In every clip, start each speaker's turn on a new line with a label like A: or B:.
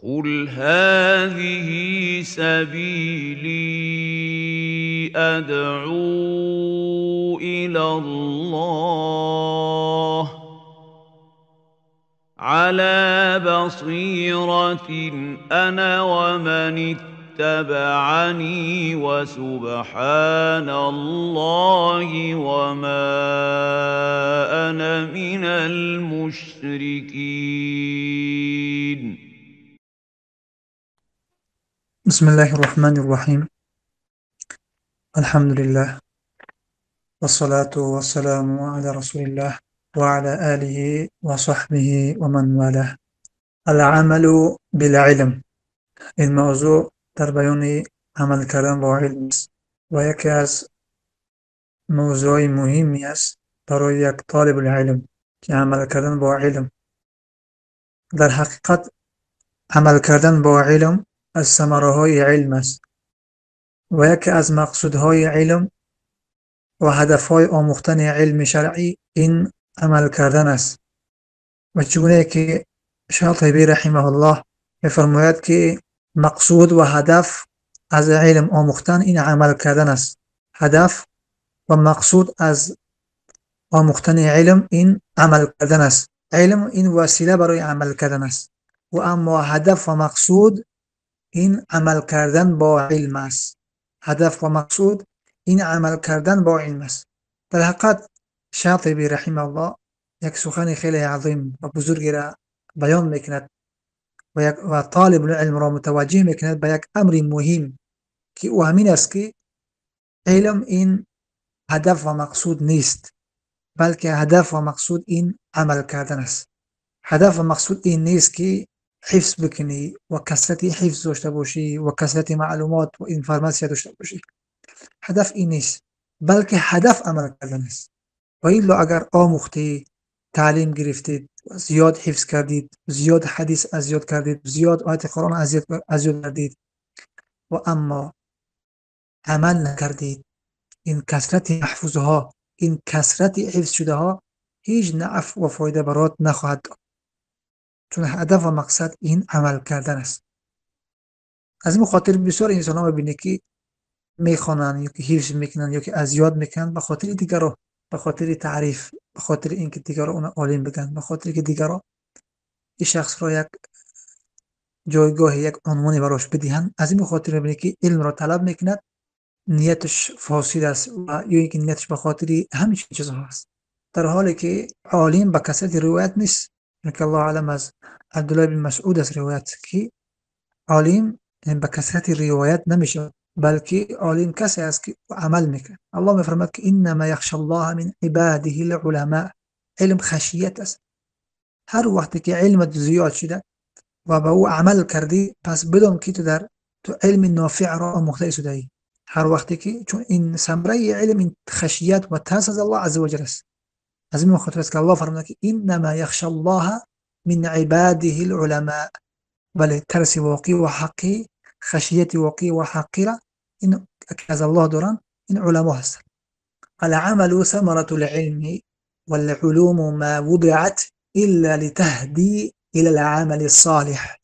A: قل هذه سبيلي أدعو إلى الله على بصيرة أنا ومن اتبعني وسبحان الله وما أنا من المشركين.
B: بسم الله الرحمن الرحیم. الحمد لله والصلاة والسلام على رسول الله وعلى آله وصحبه ومن والاه. العمل بالعلم. این موضوع در بیان عمل کردن با علم است و یکی از موضوع مهمی است برای یک طالب العلم که عمل کردن با علم. در حقیقت عمل کردن با علم از ثمره‌های علم است و یکی از مقصودهای علم و هدفهای آموختن علم شرعی این عمل کردن است. و چگونه که شاطبی رحمه الله می‌فرماید که مقصود و هدف از علم آموختن این عمل کردن است. هدف و مقصود از آموختن علم این عمل کردن است. علم این وسیله برای عمل کردن است و اما هدف و مقصود این عمل کردن با علم است. هدف و مقصود این عمل کردن با علم است. در حقیقت شاطبی رحمه الله یک سخن خیلی عظیم و بزرگی را بیان میکند و طالب العلم را متوجه میکند به یک امر مهم که او همین است که علم این هدف و مقصود نیست، بلکه هدف و مقصود این عمل کردن است. هدف و مقصود این نیست که حفظ بکنی و کثرت حفظ داشته باشی و کثرت معلومات و اینفرماسیا داشته باشی. هدف این نیست، بلکه هدف عمل کردن است. و الا اگر آموختی، تعلیم گرفتید، زیاد حفظ کردید، زیاد حدیث از یاد کردید، زیاد آیت قرآن از یاد کردید و اما عمل نکردید، این کثرت محفوظه ها، این کثرت حفظ شده ها هیچ نفع و فایده برات نخواهد داد، چون هدف و مقصد این عمل کردن است. از این خاطر بسیار انسان ها می‌بینی که میخوانند یا که حفظ میکنند یا که از یاد میکنند به خاطر دیگران، به خاطر تعریف، به خاطر اینکه دیگران اون عالم بگن، به خاطر که دیگران این شخص را یک جایگاه، یک عنوانی براش بدهند. از این خاطر می‌بینی که علم را طلب میکند، نیتش فاسد است و یا اینکه نیتش به خاطر همین چیزها است، در حالی که عالم به کثرت روایت نیست. که الله اعلم از عبدالله بن مسعود است روایت که عالم به کثرت روایت نمیشه، بلکه عالم کسی است که عمل میکنه. الله میفرماید که انما یخشى الله من عباده العلماء. علم خشیت است. هر وقتی که علمت زیاد شده و به او عمل کردی، پس بدون که تو در تو علم نافع را آموخته شده ای. هر وقتی که چون این ثمره علم این خشیت و ترس از الله عز وجل است. از این خاطر است که الله فرموده که انما یخشى الله من عباده العلماء. بله، ترس واقعی و حقی، خشیت واقعی و حقی را این از الله دارن این علما هستند. العمل ثمرة العلم والعلوم ما وضعت إلا لتهدي إلى العمل الصالح،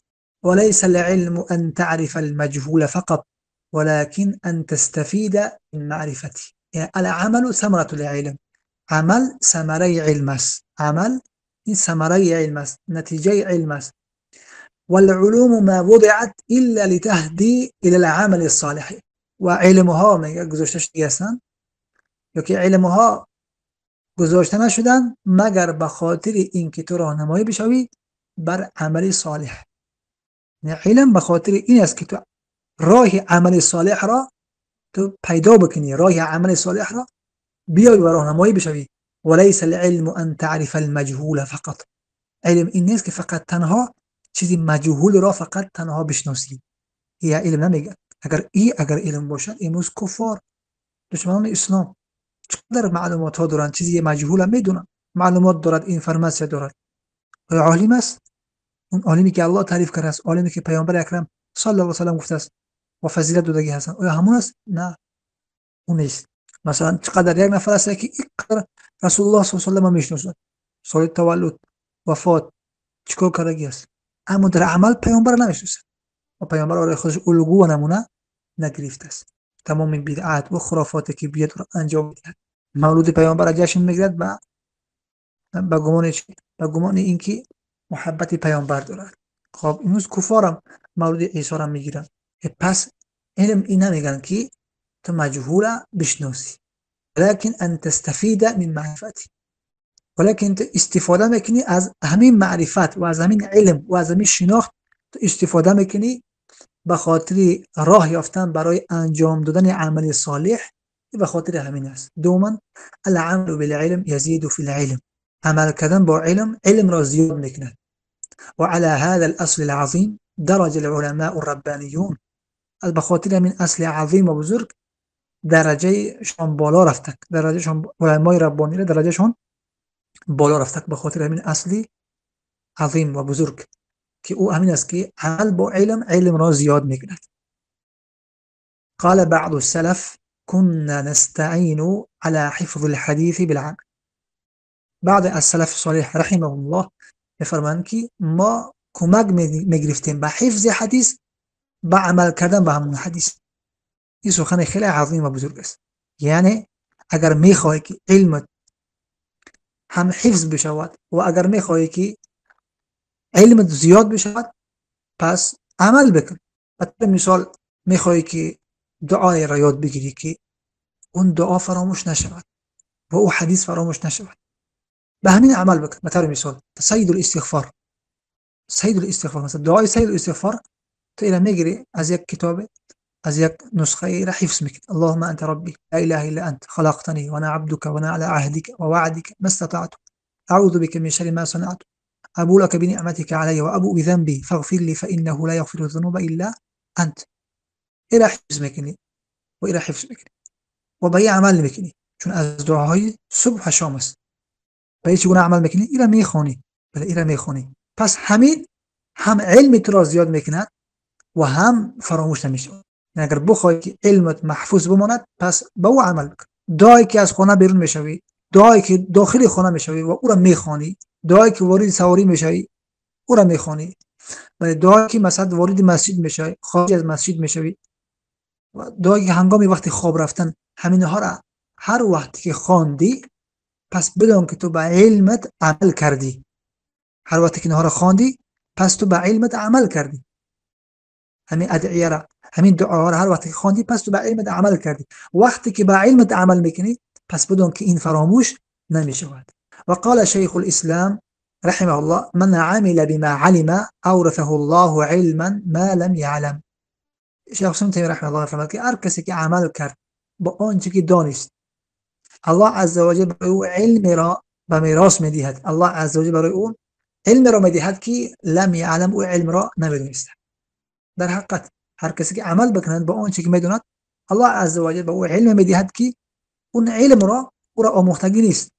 B: وليس العلم أن تعرف المجهول فقط ولكن أن تستفيد من معرفته. يعني العمل ثمرة العلم. عمل ثمره علم است. عمل این ثمره علم است، نتیجه علم است. والعلوم ما وضعت إلا لتهدي إلى العمل الصالح. و علمها میگه گذاشته شده هستند، یا که علمها گذاشته نشدن مگر به خاطر اینکه تو راهنمایی بشوی بر عمل صالح. یعنی علم به خاطر این است که تو راه عمل صالح را تو پیدا بکنی، راه عمل صالح را بیای و راهنمایی بشوی. وليس العلم ان تعرف المجهول فقط. علم این نیست که فقط تنها چیزی مجهول را فقط تنها بشناسی. یا علم نمیگه. اگر علم باشد، امروز کفار دشمنان اسلام چقدر معلومات ها دارن، چیزی مجهول هم میدونن، معلومات دارد، اینفرماسیا دارد. آیا عالم است؟ اون عالمی که الله تعریف کرده است، عالمی که پیامبر اکرم صلی الله علیه و سلم گفته است و فضیلت دادگی هستند، آیا همون است؟ نه، اون نیست. مثلا چقدر یک نفر است که اینقدر رسول الله صلی الله علیه و سلم میشناسد، سال تولد، وفات، چیکار کردگی است، اما در عمل پیامبر نمیشناسد و پیامبر برای خودش الگو و نمونه نگرفته است. تمام بدعات و خرافاتی که بیاد را انجام میدهد، مولود پیامبر جشن میگیرد به گمان چی؟ به گمان اینکه محبت پیامبر دارد. خب امروز کفارم مولود عیسی را میگیرن. پس علم این نمیگن که تو مجهول بشناسی، ولكن ان تستفید من معرفتی، ولكن تو استفاده میکنی از همین معرفت و از همین علم و از همین شناخت، تو استفاده میکنی به خاطر راه یافتن برای انجام دادن عمل صالح، به خاطر همین است. دوما العمل بالعلم یزید فی العلم، عمل کردن با علم علم را زیاد میکند. وعلى هذا الأصل العظيم درج العلماء الربانيون، به خاطر همین اصل عظیم و بزرگ درجه شان بالا رفته، درجه شان علمای ربانی را درجه شان بالا رفته به خاطر همین اصل عظیم و بزرگ که او همین است که عمل با علم علم را زیاد میکند. قال بعض السلف كنا نستعين على حفظ الحديث بالعمل. بعد از سلف صالح رحمه الله میفرمایند که ما کمک میگرفتیم به حفظ حدیث با عمل کردن به همون حدیث. این سخن خیلی عظیم و بزرگ است. یعنی اگر میخواهی که علمت هم حفظ بشود و اگر میخواهی که علمت زیاد بشود، پس عمل بکن. مثلا مثال میخواهی که دعای را یاد بگیری که اون دعا فراموش نشود و او حدیث فراموش نشود، به همین عمل بکن. مثلا مثال سید الاستغفار، سید الاستغفار مثلا دعای سید الاستغفار تو اینا میگیری از یک کتاب، از یک نسخه را حفظ میکنی. اللهم انت ربي لا اله الا انت خلقتني وانا عبدك وانا على عهدك ووعدك ما استطعت اعوذ بك من شر ما صنعت ابو لك بنعمتك علي وابوء بذنبي فاغفر لي فانه لا يغفر الذنوب الا انت. اینا حفظ میکنی و اینا حفظ میکنی و به این عمل میکنی، چون از دعاهای صبح و شام است. به چگونه عمل میکنی؟ اینا میخونی، بله اینا میخونی. پس همین هم علم تو را زیاد میکند و هم فراموش نمیشه. اگر بخوای که علمت محفوظ بماند، پس به او عمل بکن. دعایی که از خانه بیرون میشوی، دعایی که داخل خانه میشوی و او را میخوانی، دعایی که وارد سواری میشوی او را میخوانی، ولی دعایی که مثلا وارد مسجد میشوی، خارج از مسجد میشوی، و دعایی که هنگامی وقتی خواب رفتن، همینها را هر وقتی که خواندی پس بدان که تو به علمت عمل کردی. هر وقتی که اینها را خواندی پس تو به علمت عمل کردی. همین ادعیه را، همین دعا را هر وقتی که خواندی پس تو به علمت عمل کردی. وقتی که به علمت عمل میکنی پس بدون که این فراموش نمیشود. و قال شیخ الاسلام رحمه الله من عمل بما علم اورثه الله علما ما لم يعلم. شیخ الاسلام تیمیه رحمه الله فرمود که هر کسی که عمل کرد با آنچه که دانست، الله عز وجل برای او علم را به میراث میدهد. الله عز وجل برای او علم را میدهد که لم يعلم، او علم را نمیدونست. در حقیقت هر کسی که عمل بکند با آنچه که میدوند، الله عز وجل به او علم میدهد که اون علم را او را آموختگی نیست،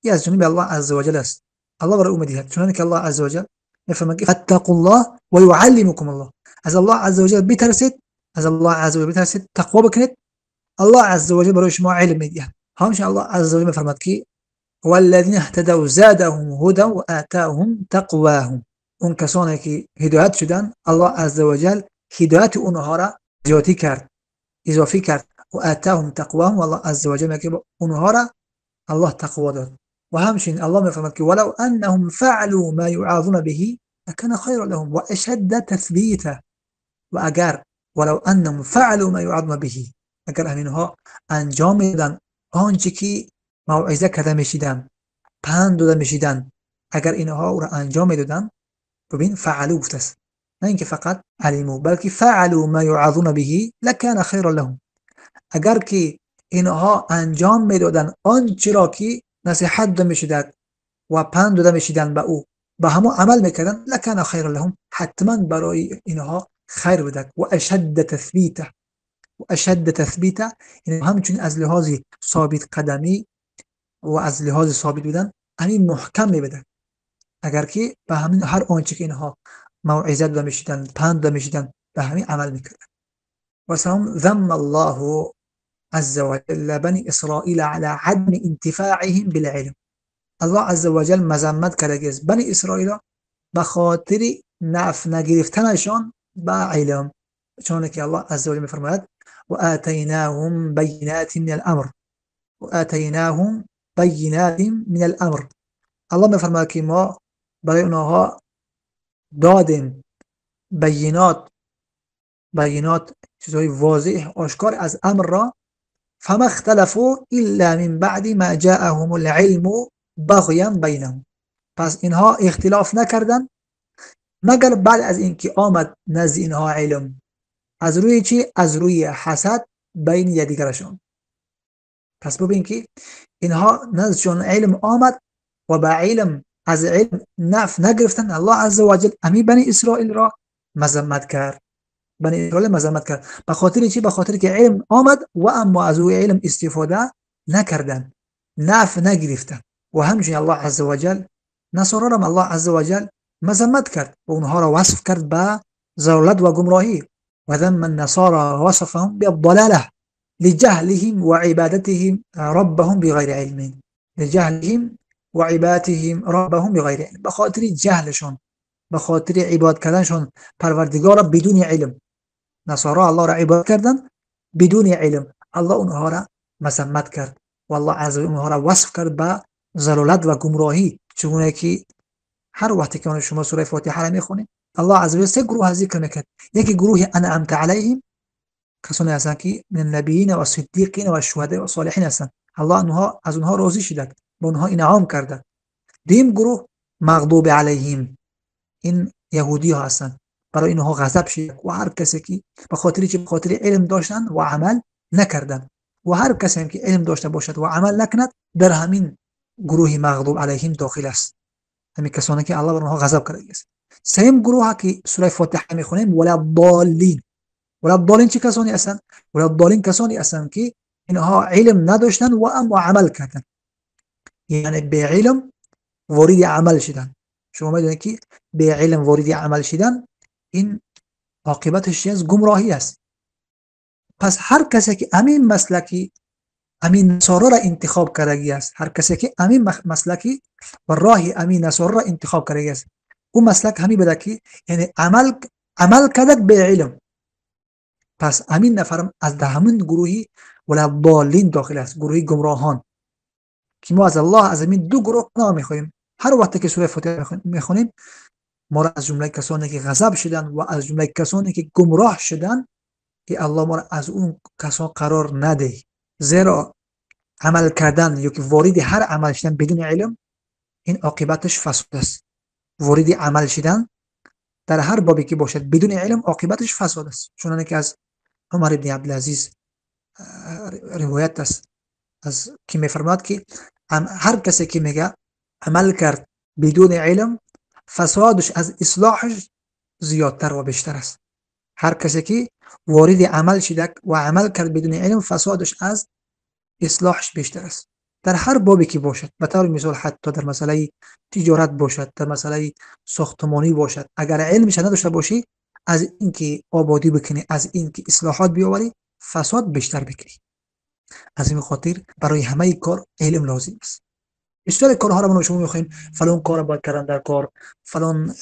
B: این از جانب الله عز وجل است. الله برای او میدهد، چنانکه که الله عز وجل میفرماید که فاتقوا الله و یعلمکم الله. از الله عز وجل بترسید، از الله عز وجل بترسید، تقوا بکنید، الله عز وجل برای شما علم میدهد. همچنین الله عز وجل میفرماید که والذین اهتدوا زادهم هدى وآتاهم تقواهم. اون کسانی که هدایت شدن، الله عز وجل هدایت اونها را زیادی کرد، اضافی کرد، و آتاهم تقواهم، والله عز وجل میگه اونها را الله تقوا داد. و همچنین الله میفرماید که ولو انهم فعلوا ما يعاظون به لكان خيرا لهم واشد تثبیتا. و اگر ولو انهم فعلوا ما يعاظون به، اگر همینها انجام میدادن آنچه که موعظه کرده میشیدن، پند داده میشیدن، اگر اینها او را انجام میدادن، ببین فعلوا گفته است، نه اینکه فقط علموا، بلکه فعلوا ما يعظون به لكان خيرا لهم. اگر که اینها انجام میدادن آنچه را که نصیحت داده میشدن و پند داده میشیدن به او، به همون عمل میکردن، لکان خیرا لهم، حتما برای اینها خیر بوده. و اشد تثبیتا، و اشد تثبیتا، یعنی همچنین از لحاظ ثابت قدمی و از لحاظ ثابت بودن همین محکم میبودن. اگر که به همین هر آنچه که اینها موعظه داده میشدن، پند داده میشدن، به همین عمل میکردن. و سلام ذم الله عز وجل بني اسرائیل على عدم انتفاعهم بالعلم. الله عز وجل مذمت کرده از بنی اسرائیل به خاطر نفع نگرفتنشان به علم، چون که الله عزوجل میفرماید و آتیناهم بینات من الامر، و آتیناهم بینات من الامر. الله میفرماید که ما برای اونها دادیم بینات، بینات چیزهای واضح آشکار از امر را، فما اختلفوا الا من بعد ما جاءهم العلم بغیا بینهم. پس اینها اختلاف نکردن مگر بعد از اینکه آمد نزد اینها علم، از روی چی؟ از روی حسد بین یکدیگرشان. پس ببین که اینها نزدشون علم آمد و با علم از علم نفع نگرفتن. الله عزوجل امی بنی اسرائیل را مذمت کرد، بنی اسرائیل مذمت کرد. به خاطر چی؟ به خاطر که علم آمد و اما از روی علم استفاده نکردن، نفع نگرفتن. و همچنین الله عزوجل نصارا را الله عزوجل مذمت کرد و اونها را وصف کرد به ضلالت و گمراهی. و ذم النصارى وصفهم بالضلاله لجهلهم وعبادتهم ربهم بغیر علم، لجهلهم وعبادتهم ربهم بغیر علم، به خاطر جهلشون، به خاطر عبادت کردنشون پروردگار را بدون علم. نصارا الله را عبادت کردن بدون علم، الله اونها را مذمت کرد و الله عز وجل اونها را وصف کرد به ضلالت و گمراهی. چگونه که هر وقتی که شما سوره فاتحه را میخونید الله عز وجل سه گروه ذکر میکرد. یکی گروه انعمت علیهم، کسانی هستند که من النبیین و صدیقین و شهداء و صالحین هستند، الله اونها از اونها راضی شده، به اونها انعام کرده. دیم گروه مغضوب علیهم، این یهودی ها هستند، برای اینها غضب شده و هر کسی که به خاطر چه؟ به خاطر علم داشتن و عمل نکردن. و هر کسی هم که علم داشته باشد و عمل نکند در همین گروه مغضوب علیهم داخل است، همین کسانی که الله بر آنها غضب کرده است. سیم گروه که سوره فاتحه میخونیم ولا الضالین. ولا الضالین چه کسانی هستند؟ ولا الضالین کسانی هستند که اینها علم نداشتن و اما عمل کردن، یعنی به علم وارد عمل شدن. شما میدونید که به علم وارد عمل شدن این عاقبتش از گمراهی است. پس هر کسی که همین مسلکی همین نصارا را انتخاب کردگی است، هر کسی که همین مسلکی و راه همین نصارا را انتخاب کردگی است، او مسلک همین بوده که یعنی عمل کردک به علم، پس همین نفرم از همین گروهی ولا ضالین داخل است، گروهی گمراهان که ما از الله از همین دو گروه پناه میخواهیم. هر وقت که سوره فاتحه میخونیم ما را از جمله کسانی که غضب شدن و از جمله کسانی که گمراه شدن که الله ما را از اون کسان قرار نده. زیرا عمل کردن یا که وارد هر عمل شدن بدون علم این عاقبتش فساد است. وارد عمل شدن در هر بابی که باشد بدون علم عاقبتش فساد است. چون که از عمر بن عبدالعزیز روایت است از که میفرماد که هر کسی که میگه عمل کرد بدون علم فسادش از اصلاحش زیادتر و بیشتر است. هر کسی که وارد عمل شده و عمل کرد بدون علم فسادش از اصلاحش بیشتر است. در هر بابی که باشد، به طور مثال حتی در مسئله تجارت باشد، در مسئله ساختمانی باشد، اگر علمش نداشته باشی از اینکه آبادی بکنی، از اینکه اصلاحات بیاوری، فساد بیشتر بکنی. از این خاطر برای همه کار علم لازم است. بسیار کارها را ما شما میخوایم فلان کار باید کردن در کار، فلان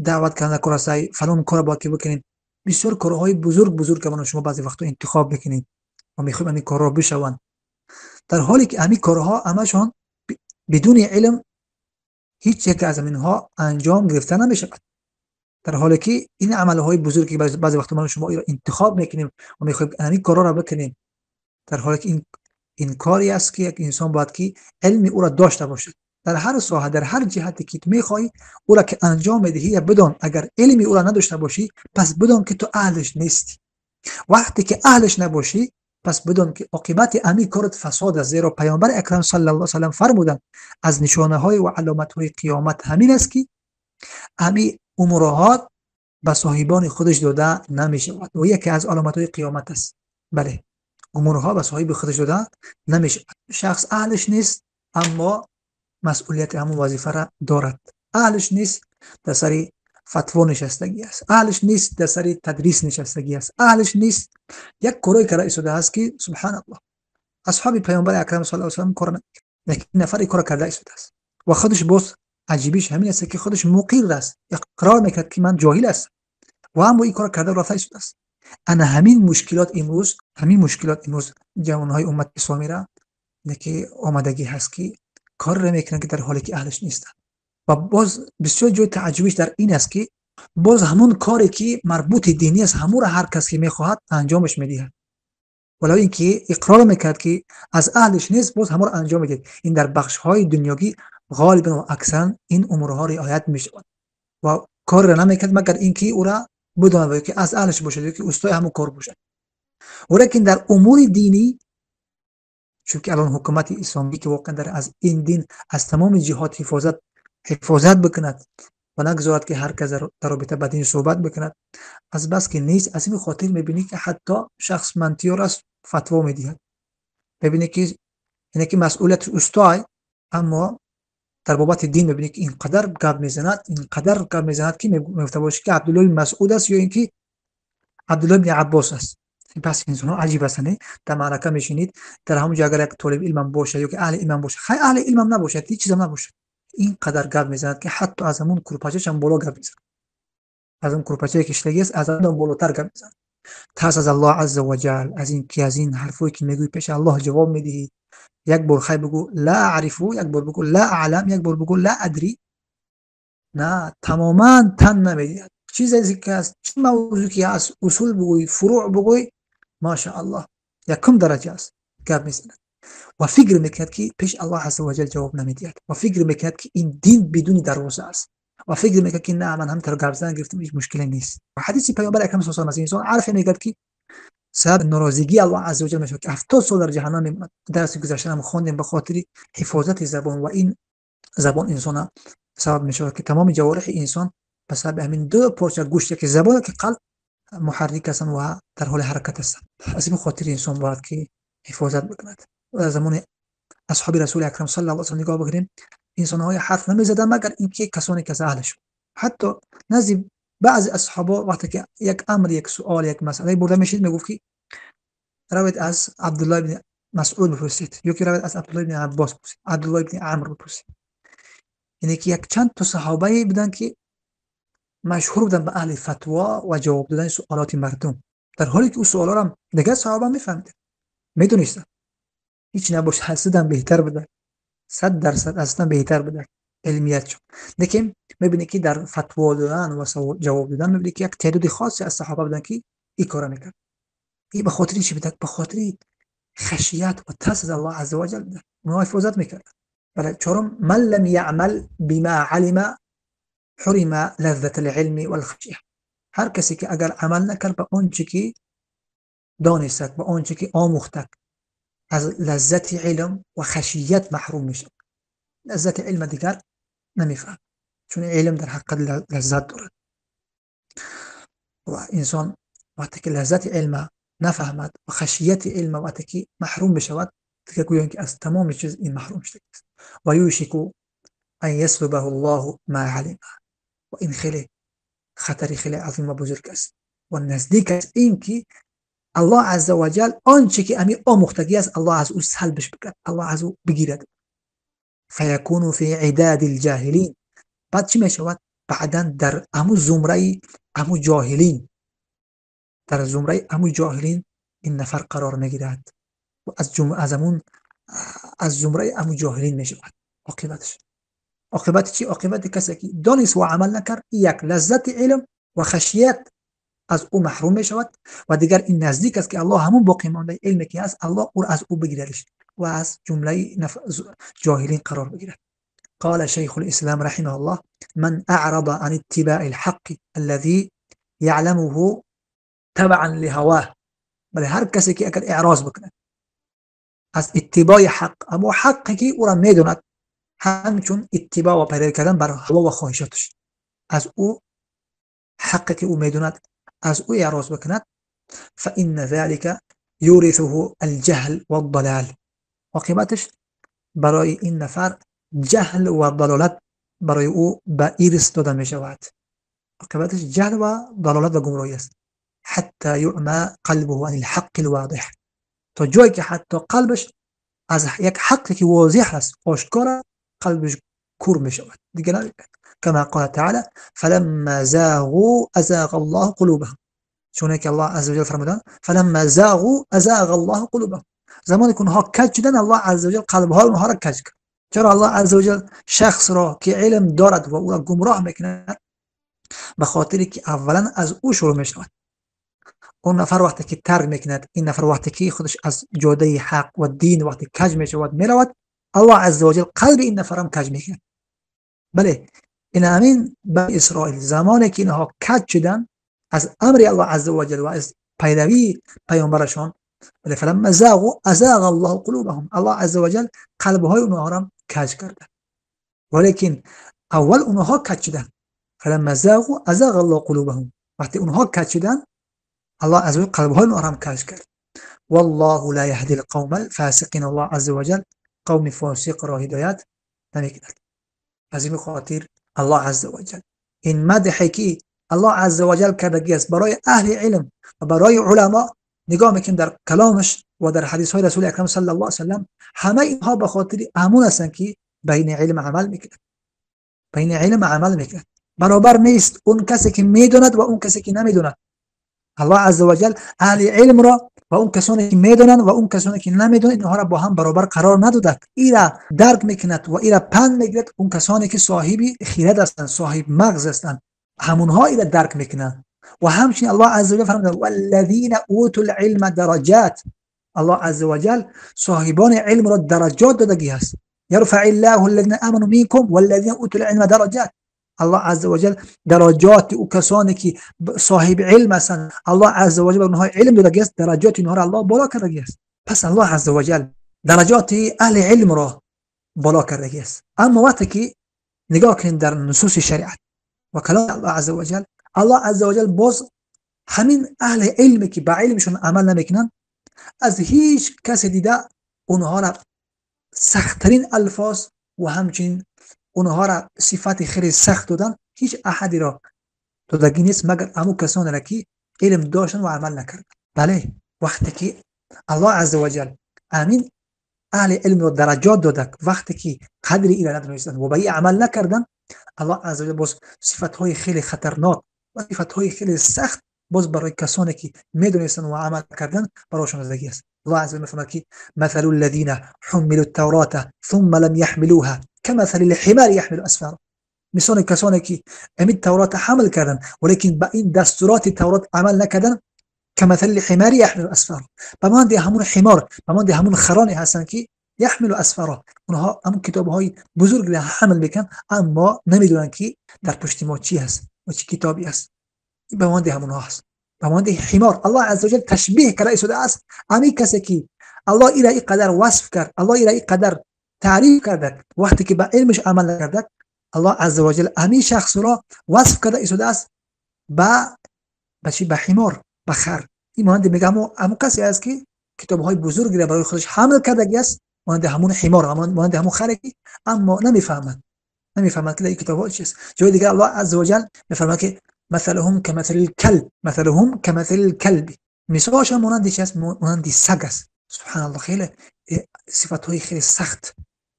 B: دعوت کردن در کار است، فلان کار باید که بکنیم. بسیار کارهای بزرگ بزرگ که ما شما بعضی وقتا انتخاب بکنیم و میخوایم همین کارها بشوند، در حالی که همین کارها همشون بدون علم هیچ یک از اینها انجام گرفته نمیشود. در حالی که این عملهای بزرگی که بعضی وقتا ما شما انتخاب میکنیم و میخوایم همین کارها را بکنیم، در حالی که این کاری است که یک انسان باید که علم او را داشته باشد. در هر ساحه، در هر جهتی که تو میخوای او را که انجام بدهی، بدان اگر علمی او را نداشته باشی پس بدان که تو اهلش نیستی. وقتی که اهلش نباشی پس بدان که عاقبت امی کارت فساد است. زیرا پیامبر اکرم صلی الله علیه و سلم فرمودند از نشانه های و علامت های قیامت همین است که امی امورات به صاحبان خودش داده نمیشود و یکی از علامت های قیامت است. بله، امورها به صاحب خودش داده نمیشود. شخص اهلش نیست اما مسئولیت همون وظیفه را دارد. اهلش نیست در سر فتوا نشستگی است، اهلش نیست در سر تدریس نشستگی است، اهلش نیست یک کارای کرده ایستاده است که سبحان الله اصحاب پیامبر اکرم صلی الله علیه و سلم کار نکرد، یک نفر کار کرده ایستاده است و خودش باز عجیبیش همین است که خودش مقر است، اقرار میکرد که من جاهل هستم و اما این کار کرده رفته است. انا همین مشکلات امروز، همین مشکلات امروز جوانهای امت اسلامی را که آمدگی هست که کار را میکنن که در حالی که اهلش نیستن. و باز بسیار جای تعجبش در این است که باز همون کاری که مربوط دینی است همون را هر کس که میخواهد انجامش میدهد، ولو اینکه اقرار میکرد که از اهلش نیست باز همون را انجام میدهد. این در بخش های دنیایی غالبا و اکثرا این امورها رعایت میشود و کار را نمیکرد مگر اینکه او را بداند که از اهلش باشد یا که استاد همون کار باشد. ولیکن در امور دینی، چون که الان حکومت اسلامی که واقعا در از این دین از تمام جهات حفاظت بکند و نگذارد که هر کس در رابطه با دین صحبت بکند، از بس که نیست، از این خاطر میبینی که حتی شخص منتیار است فتوا میدهد، میبینی که اینه که مسئولیت استاد، اما در بابت دین میبینی که اینقدر گپ میزند، اینقدر گپ میزند که میگفته باشه که عبدالله بن مسعود است یا اینکه عبدالله بن عباس است. پس انسان ها عجیب هستند. در معرکه میشینید، در همون جا اگر یک طالب علم باشه یا که اهل علم باشه، خیلی اهل علم نباشه، هیچ چیزم نباشه، اینقدر گپ میزند که حتی از همون کرپچه‌ش هم بالا گپ میزند، از اون کرپچه که شلگی است از اون بالاتر گپ میزند. ترس از الله عز وجل، از این که از این حرفایی که میگویی پیش الله جواب میدهی. یک بار خیر بگو لا اعرفو، یک بار بگو لا اعلم، یک بار بگو لا ادری، نه تماما تن نمیدهد. چیزی که از چه موضوعی که از اصول بگویی فروع بگویی، ماشاءالله یکم درجه است گپ میزند و فکر میکند که پیش الله عز وجل جواب نمیدهد و فکر میکند که این دین بدون دروازه است و فکر میکند که نه من هم تر گپ زدن گرفتم هیچ مشکلی نیست. و حدیث پیامبر اکرم صلی الله علیه و آله انسان عرف میکرد که سبب ناراضگی الله عز وجل میشد که 70 سال در جهنم میماند. درس گذشته هم خواندیم به خاطر حفاظت زبان و این زبان انسان سبب میشود که تمام جوارح انسان به سبب همین دو پارچه گوشت که زبان که قلب محرک هستند و در حال حرکت هستند. از این خاطر انسان باید که حفاظت بکند. و در زمان اصحاب رسول اکرم صلی الله علیه و آله نگاه بکنیم، انسان های حرف نمیزدن مگر اینکه کسانی که از اهلش. حتی نزد بعضی اصحابا وقتی که یک امر، یک سوال، یک مسئله برده میشید، میگفت که روید از عبدالله بن مسعود بپرسید یا که روید از عبدالله بن عباس بپرسید، عبدالله بن عمرو بپرسید. یعنی که یک چند تا صحابه بودن که مشهور بودن به اهل فتوا و جواب دادن سوالات مردم، در حالی که اون سوالا رو دیگه صحابه میفهمیدن، میدونستن. هیچ نباشه حسدن بهتر بودن، 100% اصلا بهتر بودن علمیت شد. لیکن میبینی که در فتوا دادن و جواب دادن میبینی که یک تعداد خاصی از صحابه بودن که این کارا میکرد. این به خاطر چی بودن؟ به خاطر خشیت و ترس از الله عز وجل بودن، اونها حفاظت میکردن. بله. چهارم، من لم یعمل بما علم حرم لذت العلم والخشیه. هر کسی که اگر عمل نکرد به آنچه که دانست، به آنچه که آموخت، از لذت علم و خشیت محروم میشه. لذت علم دیگر نمیفهم، چون علم در حقیقت لذت دارد و انسان وقتی که لذت علم نفهمد و خشیت علم وقتی که محروم بشود، دیگه گویا که از تمام چیز این محروم شده است. و یوشک ان یسلبه الله ما علم. و این خیلی خطری خیلی عظیم و بزرگ است و نزدیک است این که الله عز وجل آنچه که امی آموختگی است الله از او سلبش بکند، الله از او بگیرد. فیکون فی عداد الجاهلین. بعد چی میشود؟ بعدا در امو زمره امو جاهلین، در زمره امو جاهلین این نفر قرار میگیرد و از زمره امو جاهلین میشود. عاقبتش، عاقبت چی؟ عاقبت کسی که دانست و عمل نکرد، یک لذت علم و خشیت از او محروم می شود و دیگر این نزدیک است که الله همون باقی مانده علمی که هست الله او از او بگیردش و از جمله جاهلین قرار بگیرد. قال شیخ الاسلام رحمه الله من اعرض عن اتباع الحق الذي يعلمه تبعا لهواه. بله، هر کسی که اگر اعراض بکند از اتباع حق، اما حقی که او را میدوند، همچون اتباع و پیروی کردن بر هوا و خواهشاتش، از او حقی که او میدوند از او اعراض بکند، فإن ذلك يورثه الجهل والضلال. عاقبتش برای این نفر جهل و ضلالت برای او به ارث داده می شود. عاقبتش جهل و ضلالت و گمراهی است. حتی یعمى قلبه عن الحق الواضح. تا جایی که حتی قلبش از یک حقی که واضح است، آشکار، قلبش کور میشود، دیگه نمیبیند. کما قال تعالی فلما زاغوا ازاغ الله قلوبهم، چون که الله عزوجل فرمودن فلما زاغوا ازاغ الله قلوبهم، زمانی که اونها کج شدن الله عزوجل قلبهای اونها را کج کرد. چرا الله عزوجل شخص را که علم دارد و او را گمراه میکند؟ به خاطر که اولا از او شروع میشود. اون نفر وقتی که ترک میکند، این نفر وقتی که خودش از جاده حق و دین وقتی کج میشود میرود، الله عزوجل قلب این نفرم کج میکند. بله، این همین بنی اسرائیل زمانی که اینها کج شدن از امر الله عزوجل و از پیروی پیامبرشان، بله فلما زاغوا ازاغ الله قلوبهم، الله عزوجل قلبهای اونها را کج کرده. ولیکن اول اونها کج شدن، فلما زاغوا ازاغ الله قلوبهم، وقتی اونها کج شدن الله عزوجل قلبهای اونها را کج کرد. والله لا يهدي القوم الفاسقين، الله عزوجل قوم فاسق را هدایت نمیکند. از این خاطر الله عزوجل این مدحی که الله عزوجل کردگی است برای اهل علم و برای علما، نگاه میکنیم در کلامش و در حدیث های رسول اکرم صلی الله علیه و سلم، همه اینها به خاطر امون هستند که بین علم عمل میکند، بین علم عمل میکند. برابر نیست اون کسی که میدوند و اون کسی که نمیدوند. الله عزوجل اهل علم را و اون کسانی که میدونند و اون کسانی که نمیدونند اینها را با هم برابر قرار نداده. ایرا درک میکند و ایرا پند میگیرد اون کسانی که صاحب خیرت هستند، صاحب مغز هستند، همونها ایرا درک میکنند. و همچنین الله عزوجل فرمود والذین اوتوا العلم درجات، الله عزوجل صاحبان علم را درجات دادگی هست. یرفع الله الذین آمنوا منکم والذین اوتوا العلم درجات، الله عزوجل درجات او کسانی که صاحب علم هستند، الله عزوجل به اونها علم دادگی است، درجات اینها را الله بالا کردگی است. پس الله عزوجل درجات اهل علم را بالا کردگی است. اما وقتی که نگاه کنیم در نصوص شریعت و کلام الله عزوجل، الله عزوجل باز همین اهل علمی که به علمشون عمل نمیکنن، از هیچ کس دیده اونها را سختترین الفاظ و همچنین اونها را صفت خیلی سخت دادن، هیچ احدی را دادگی نیست مگر امو کسانی را که علم داشتن و عمل نکردن. بله، وقتی که الله عزوجل امین اهل علم را درجات داده، وقتی که قدر این را ندونستن و به این عمل نکردن، الله عزوجل باز صفت های خیلی خطرناک و صفت های خیلی سخت باز برای کسانی که میدونستن و عمل کردن برایشان دادگی است. الله عزوجل میفرماید که مثل الذین حملوا التوراة ثم لم يحملوها كمثل الحمار يحمل اسفارا، مثال کسانی که امید تورات حمل کردن ولیکن با این دستورات تورات عمل نکردن، كمثل الحمار يحمل اسفارا، به مانند همون حمار، به مانند همون خرانی هستن که يحمل اسفارا، اونها همون کتاب های بزرگ را حمل میکنن اما نمیدونن که در پشت ما چی هست و چه کتابی هست. به مانند همونها هست، به مانند حمار. الله عزوجل تشبیه کرده شده است امی کسی که الله ایرا اینقدر وصف کرد، الله ایرا اینقدر تعریف کرده، وقتی که به علمش عمل نکرده، الله عزوجل امی شخص را وصف کرده شده است به چی؟ به حمار، به خر. این مانند میگه همون کسی است که کتاب های بزرگی را برای خودش حمل کرده است، مانند همون حمار، مانند همون خری، اما نمیفهمد که این کتاب ها چیست. جای دیگه الله عزوجل میفرماید که مثلهم كمثل الكلب، مثلهم كمثل الكلب، مثالش مانند چی است؟ مانند سگ است. سبحان الله، خیلی صفات های خیلی سخت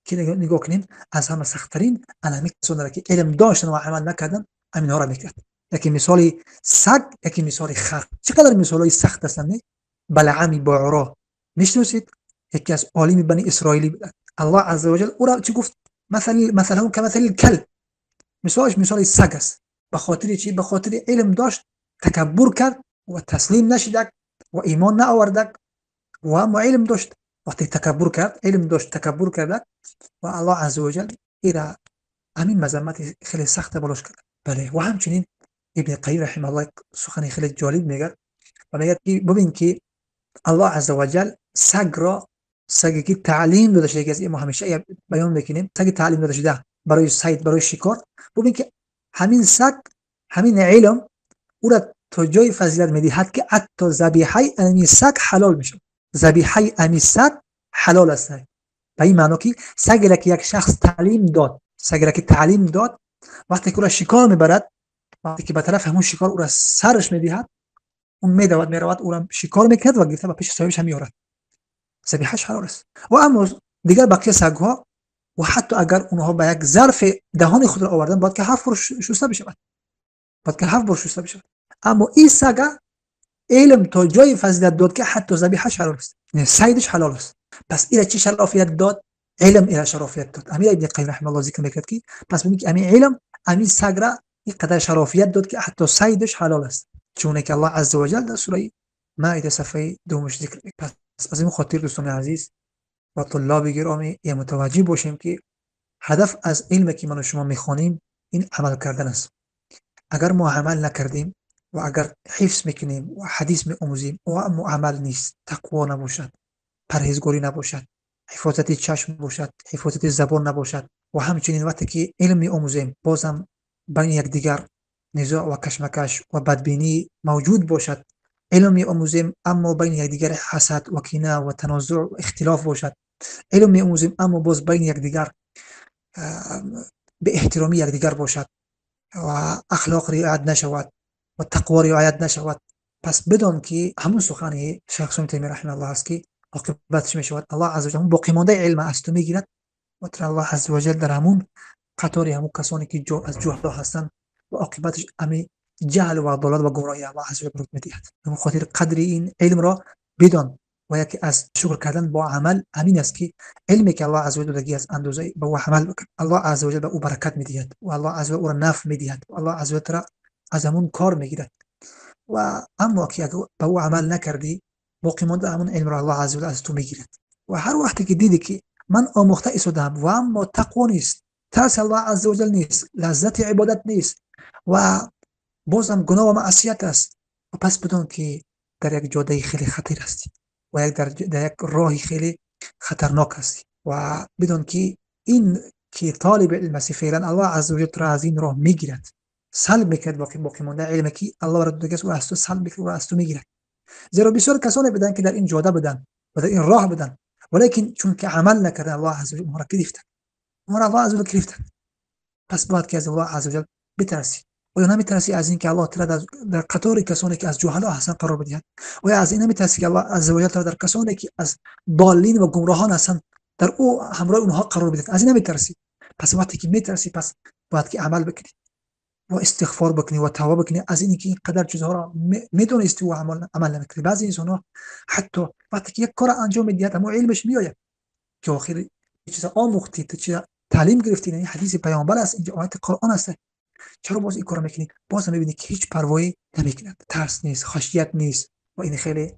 B: که نگاه کنیم از همه سختترین الهمی کسانی که علم داشتن و عمل نکردن همینها را میکرد. یکی مثال سگ، یکی مثال خر. چقدر مثال های سخت هستند. نه؟ بلعم باعورا میشناسید؟ یکی از عالم بنی اسرائیلی بود. الله عزوجل او را چی گفت؟ مثلهم كمثل الكلب، مثالش مثال سگ است. به خاطر چی؟ به خاطر علم داشت، تکبر کرد و تسلیم نشد و ایمان نآورد و اما علم داشت. وقتی تکبر کرد، علم داشت، تکبر کرد و الله عزوجل ایرا همین مذمت خیلی سخت بالاش کرد. بله، و همچنین ابن قیم رحمه الله سخن خیلی جالب میگه و میگه ببین که الله عزوجل سگ را، سگی که تعلیم داده شده، که ما همیشه بیان میکنیم، سگ تعلیم داده شده برای صید، برای شکار، ببین که همین سگ، همین علم او را تا جای فضیلت میدهد که حتی ذبیحه امی سگ حلال میشه. ذبیحه امی سگ حلال است. به این معنا که سگی را که یک شخص تعلیم داد، سگی را که تعلیم داد، وقتی که او را شکار میبرد، وقتی که به طرف همون شکار او را سرش میدهد، اون میدود میرود، او را شکار میکند و گرفته به پیش صاحبش هم میآورد. ذبیحه‌اش حلال است. و اما دیگر بقیه سگ‌ها و حتی اگر اونها به یک ظرف دهان خود را آوردن باید که 7 بار شسته بشود، باید که 7 بار شسته بشود. اما این سگ علم تا جای فضیلت داد که حتی ذبیحش حلال است، یعنی صیدش حلال است. پس اینا چی شرافیت داد؟ علم اینا شرافیت داد. امیر ابن قیم رحمه الله ذکر میکرد که پس ببینید که امیر علم امیر سگ را اینقدر شرافیت داد که حتی صیدش حلال است، چون که الله عزوجل در سوره مائده صفحه 2 ذکر میکرد. پس از این خاطر دوستان عزیز و طلاب گرامی متوجه باشیم که هدف از علم که من و شما میخوانیم این عمل کردن است. اگر ما عمل نکردیم و اگر حفظ میکنیم و حدیث میآموزیم و اما عمل نیست، تقوا نباشد، پرهیزگاری نباشد، حفاظت چشم باشد، حفاظت زبان نباشد، و همچنین وقتی که علم میآموزیم بازم بین یکدیگر نزاع و کشمکش و بدبینی موجود باشد، علم میآموزیم اما بین یکدیگر حسد و کینه و تنازع و اختلاف باشد، علم میآموزیم اما باز بین یکدیگر به احترامی یکدیگر باشد و اخلاق رعایت نشود و تقوا رعایت نشود، پس بدان که همون سخن شیخ تیمی رحمه الله است که عاقبتش میشود الله عزوجل همون باقی مانده علم از تو میگیرد و تر الله عزوجل در همون قطار همون کسانی که از جهلا هستند و عاقبتش امی جهل و ضلال و گمراهی الله عزوجل برات میدهد. به خاطر قدر این علم را بدان و یکی از شکر کردن با عمل همین است که علمی که الله عزوجل دادگی از اندازه به او عمل بکن، الله عزوجل به او برکت میدهد و الله عزوجل او را نفع میدهد و الله عزوجل را از همون کار میگیرد. و اما که اگر به او عمل نکردی باقی مانده همون علم را الله عزوجل از تو میگیرد. و هر وقتی که دیدی که من آموخته ایستادم و اما تقوا نیست، ترس الله عزوجل نیست، لذت عبادت نیست و بازم گناه و معصیت است، و پس بدون که در یک جاده خیلی خطیر هستی و یک در یک راه خیلی خطرناک هستی، و بدون که این که طالب علم هستی فعلا الله عزوجل را از این راه میگیرد، سلب میکرد باقی مانده علم که الله را داده است و از تو سلب میکرد و از تو میگیرد. زیرا بسیار کسانی بودند که در این جاده بودند و در این راه بودند، ولیکن چون که عمل نکردن الله عزوجل اونها را گرفتن، اونها را الله عزوجل گرفتن. پس باید که از الله عزوجل بترسی. آیا نمیترسی از اینکه الله تعالی در قطار کسانی که از جهلا هستند قرار بدهد؟ آیا از این نمیترسی که الله عزوجل تعالی در کسانی که از ضالین و گمراهان هستند در او همراه اونها قرار بدهد؟ از این نمیترسی؟ پس وقتی که میترسی پس باید که عمل بکنی و استغفار بکنی و توبه بکنی از اینکه اینقدر چیزها را میدونستی و عمل نمیکنی. بعضی انسان‌ها حتی وقتی که یک کار انجام میدهد اما علمش میآید که آخر چیز آموختی، تو چیز تعلیم گرفتی، یعنی حدیث پیامبر است، اینجا آیت قرآن است، چرا باز این کار میکنی؟ باز میبینی که هیچ پروایی نمیکند، ترس نیست، خشیت نیست و این خیلی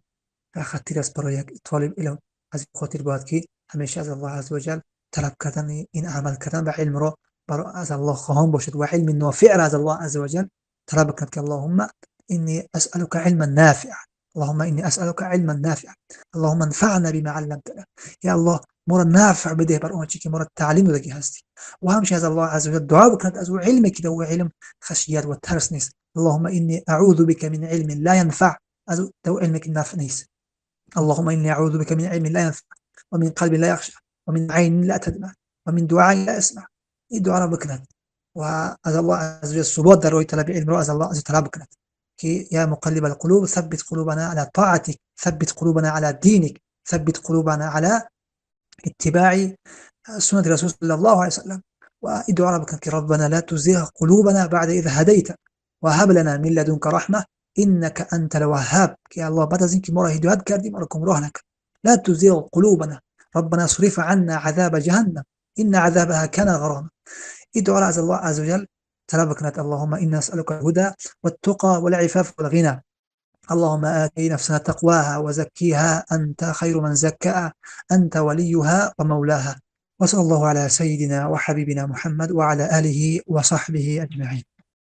B: خطیر است برای یک طالب علم. از این خاطر باید که همیشه از الله عزوجل طلب کردن این عمل کردن به علم را برای از الله خواهان باشد و علم نافع را از الله عزوجل طلب کند که اللهم انی اسألك علما نافعا، اللهم انی اسألك علما نافعا، اللهم انفعنا بما علمتنا. یا الله ما را نافع بده بر آنچه که ما را تعلیم دادگی هستی. و همچنین از الله عزوجل دعا بکند از او علمی که او علم خشیت و ترس نیست. اللهم انی اعوذ بك من علم لا ينفع، از او علمی که نافع نیست. اللهم انی اعوذ بك من علم لا ينفع ومن قلب لا يخشع ومن عین لا تدمع ومن دعاء لا يسمع. این دعا را بکند و از الله عزوجل ثبات در راه طلب علم را از الله عزوجل طلب بکند که یا مقلب القلوب ثبت قلوبنا على طاعتك، ثبت قلوبنا على دينك، ثبت قلوبنا على اتباع سنة رسول صلى الله عليه وسلم. وادعوا ربك ربنا لا تزغ قلوبنا بعد إذ هديت وهب لنا من لدنك رحمة إنك أنت الوهاب. که الله بعد از اینکه ما را هدایت کردی ما را گمراه نکن. لا تزغ قلوبنا ربنا اصرف عنا عذاب جهنم إن عذابها كان غراما. ادعوا از الله عز وجل طلب کند اللهم إنا نسألك الهدى والتقى والعفاف والغنى. اللهم آت نفسنا تقواها وزكيها أنت خير من زكاها أنت وليها ومولاها. وصلى الله على سيدنا وحبيبنا محمد وعلى آله وصحبه أجمعين.